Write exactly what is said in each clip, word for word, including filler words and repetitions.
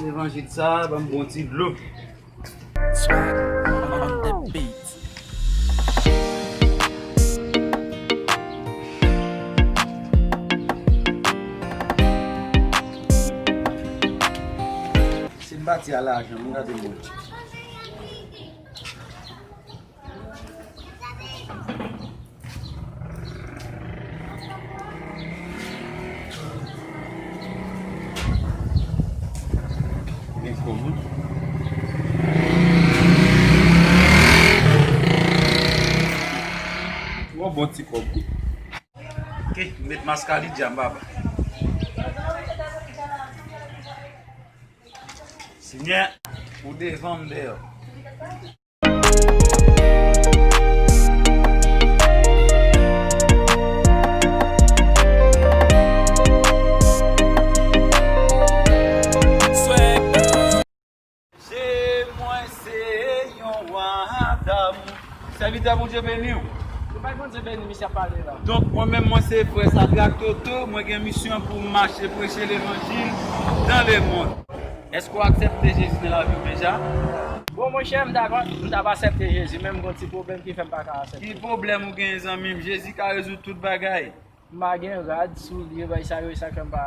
Levanjil sa a, ban m bon ti dlo. Swag on the beat. Si m pati a lajan, m gade mwen. Gen kòb wi. Twò bon ti kòb wi. Ke met maskalidya m papa. Senyè, ou devan m dèyè. Swag. Se mwen se yon wa damou. Sèvitè, Bondye beni w. Se pa Bondye beni misye ap pale la. Donk, mwen menm, mwen se frè Sadrak Toto, mwen gen misyon pou m mache preche levanjil dans le monde. Èske w aksepte Jezi nan lavi w deja? Bon, monchè, m ta, m t ap aksepte Jezi, men m gen yon ti pwoblèm ki fè m pa ka aksepte. Ki pwoblèm ou gen, zanmi m? Jezi ka rezoud tout bagay. M pa gen rad, soulye, bay sa yo, e sa k fè m pa.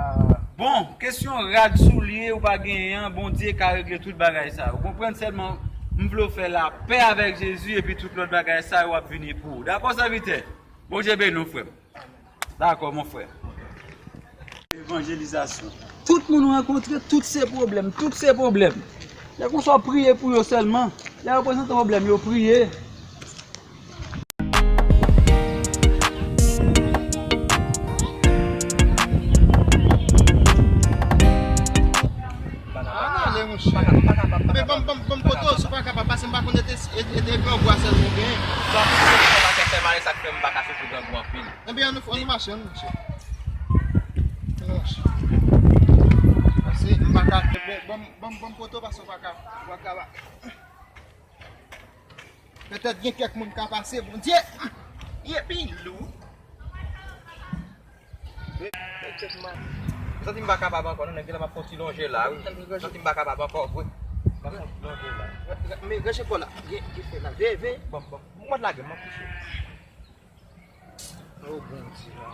Bon, kesyon rad, soulye ou pa genyen an, Bondye ka regle tout bagay sa yo. Ou konprann? Sèlman, m vle w fè lapè avèk Jezi, epi tout lòt bagay sa yo ap vini pou ou. Dakò, sèvitè? Bondye beni w, frè m. Dakò, mon frè. Evanjelizasyon. Tout moun ou rankontre, tout se pwoblèm, tout se pwoblèm. Lè konsa w priye pou yo sèlman. Lè yo prezante pwoblèm yo, priye. Ann ale, monchè. Ebyen, ban m, ban m, ban m kote w, si w pa kapab pase, m pa konn ete, ete, ete grangou a sèlman w genyen. Sa fè mal, e sa k fè m pa ka soufri grangou anpil. Ebyen, ann nou, ann nou mache, ann nou mache. Ann nou mache. Pase, m pa ka, bon, bon, bon, bon, kote w pase, w pa ka, w pa ka. Petèt gen kèk moun ka pase, Bondye. Li pi lou. M santi m pa kapab ankò, non, nèg la m ap fè yon ti lonje la, wi. M santi m pa kapab ankò, vre. M ap fè yon ti lonje la. Men, ranje kò la. Gen, gen fè la. Veye, veye. Bon, bon. Mwen lage, m ap kouche. O Bondye la.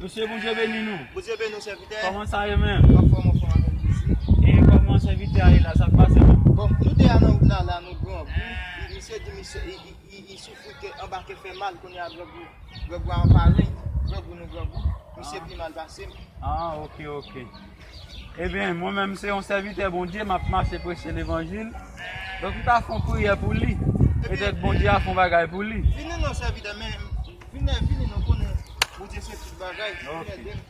Mesye, Bondye beni nou. Bondye beni w, sèvitè. Kòman sa ye menm? Anfòm, anfòm avèk Jezi. E kòman sèvitè a ye la, sa k pase menm? Bon, nou te a nan wout la, la, nou grangou. Misye di, misye, li, li, li, li soufri ke anba ke fè mal, kounye a grangou, grangou a anpale, grangou nou grangou. Misye pi mal pase m. Ah, ok, ok. Ebyen, mwen menm se yon sèvitè Bondye, m ap mache preche levanjil. Donk, m ta fè yon priyè pou li. Petèt Bondye a fè yon bagay pou li. Vini non, sèvitè, men vini, vini non, konnen Bondye se tout bagay. Ok. Vini ede m.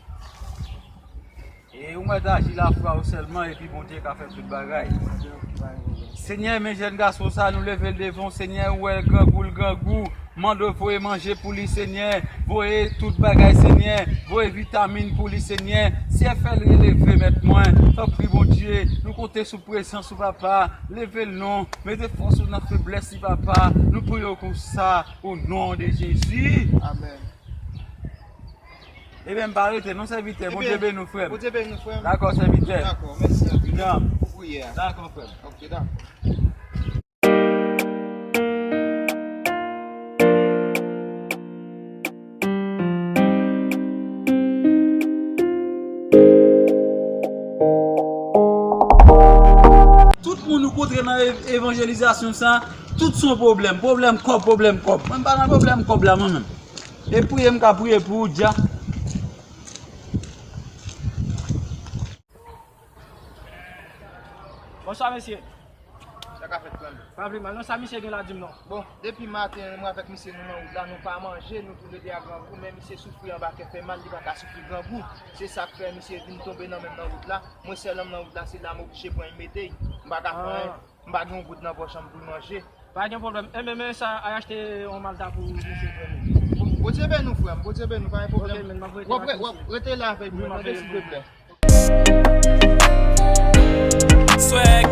E ou mèt aji lafwa ou sèlman, epi Bondye ka fè tout bagay. Senyè, men jèn gason sa, nou leve l devan w, Senyè, ou wè l grangou, l grangou. Mande w voye manje pou li, Senyè. Voye tout bagay, Senyè. Voye vitamin pou li, Senyè. Senyè, fè l releve, Mèt mwen. Tanpri, Bondye, nou konte sou prezans ou, Papa. Leve l non. Mete fòs ou nan feblès li, Papa. Nou priye w konsa, o non de Jezi. Amèn. Ebyen, m pa rete non, sèvitè. Bondye beni w, frè m. Bondye beni w, frè m. Dakò, sèvitè. Dakò, mèsi anpil. Pou priyè a. Dakò, frè m. Ok, dakò. Tout moun ou kontre nan ev-, evanjelizasyon sa, tout se yon pwoblèm. Pwoblèm kòb, pwoblèm kòb. Mwen m pa nan pwoblèm kòb la, mwen menm. E priye m ka priye pou ou, dja. Bonswa, mesye. Sa ka fèt, frè m? Pa vle mal, non, sa misye gen la di m non. Bon, depi maten, mwen avèk misye, nou nan wout la, nou pa manje, nou toulede a grangou, men misye soufri anba kè fè mal, li pa ka soufri grangou. Se sa k fè misye vin tonbe nan men m nan wout la. Mwen sèl nan wout la, se la m oblije pran, mete. M pa ka fè anyen. M pa gen yon goud nan pòch an m pou l manje. Pa gen pwoblèm. Enben, men sa, al achte yon malta pou misye, frè m. Bondye beni w, frè m. Bondye beni w, pa gen pwoblèm. Ok, men m ap rete la avèk misye. W ap re-, w ap rete la avèk mwen, tande, silvouplè. Swag.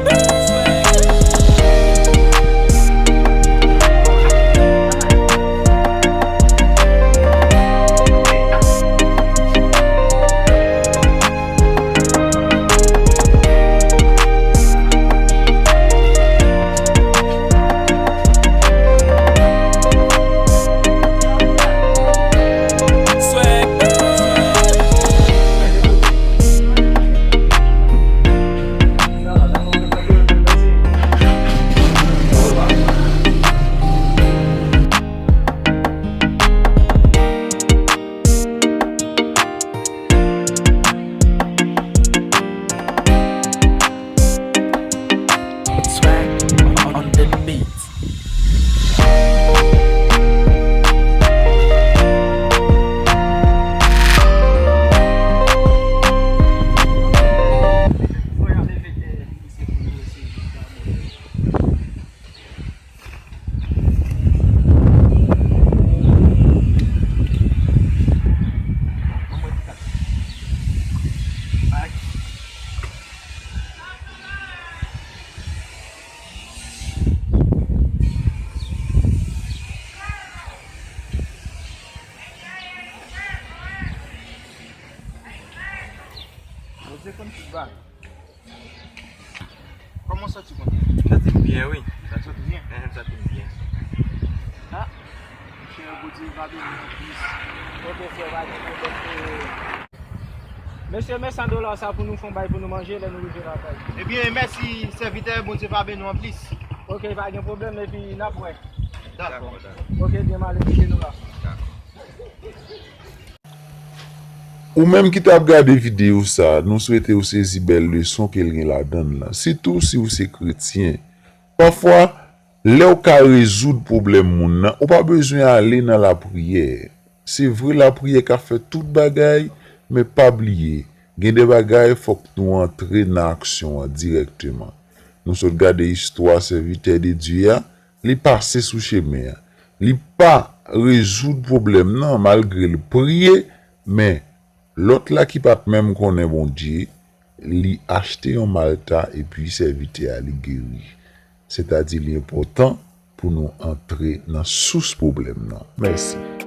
Kòman w santi kounye a? M santi m byen, wi. Sa santi byen? Ehe, m santi m byen. Ah, monchè, Bondye va beni w anplis. Ok, frè, pa gen pwoblèm. Mesye, men san dola sa pou nou fè yon bay pou nou manje lè nou rive lakay. Ebyen, mèsi, sèvitè, Bondye va beni w anplis. Ok, pa gen pwoblèm, epi n ap wè. Dakò. Ok, byen, m ale kite nou la. Ou menm ki t ap gade videyo sa, nou swete w sezi bèl leson ke l gen ladan l lan, sitou si w se kretyen. Pafwa, lè w ka rezoud pwoblèm moun nan, ou pa bezwen ale nan lapriyè. Se vre, lapriyè ka fè tout bagay, men pa bliye, gen de bagay fòk nou antre nan aksyon an dirèkteman. Nou sot gade istwa sèvitè de Dye a, li pase sou chemen an. Li pa rezoud pwoblèm nan, malgre l priye, men lòt la ki pa t menm konnen Bondye, li achte yon malta epi sèvitè a li geri. Sètadi li enpòtan pou nou antre nan sous pwoblèm nan. Mèsi.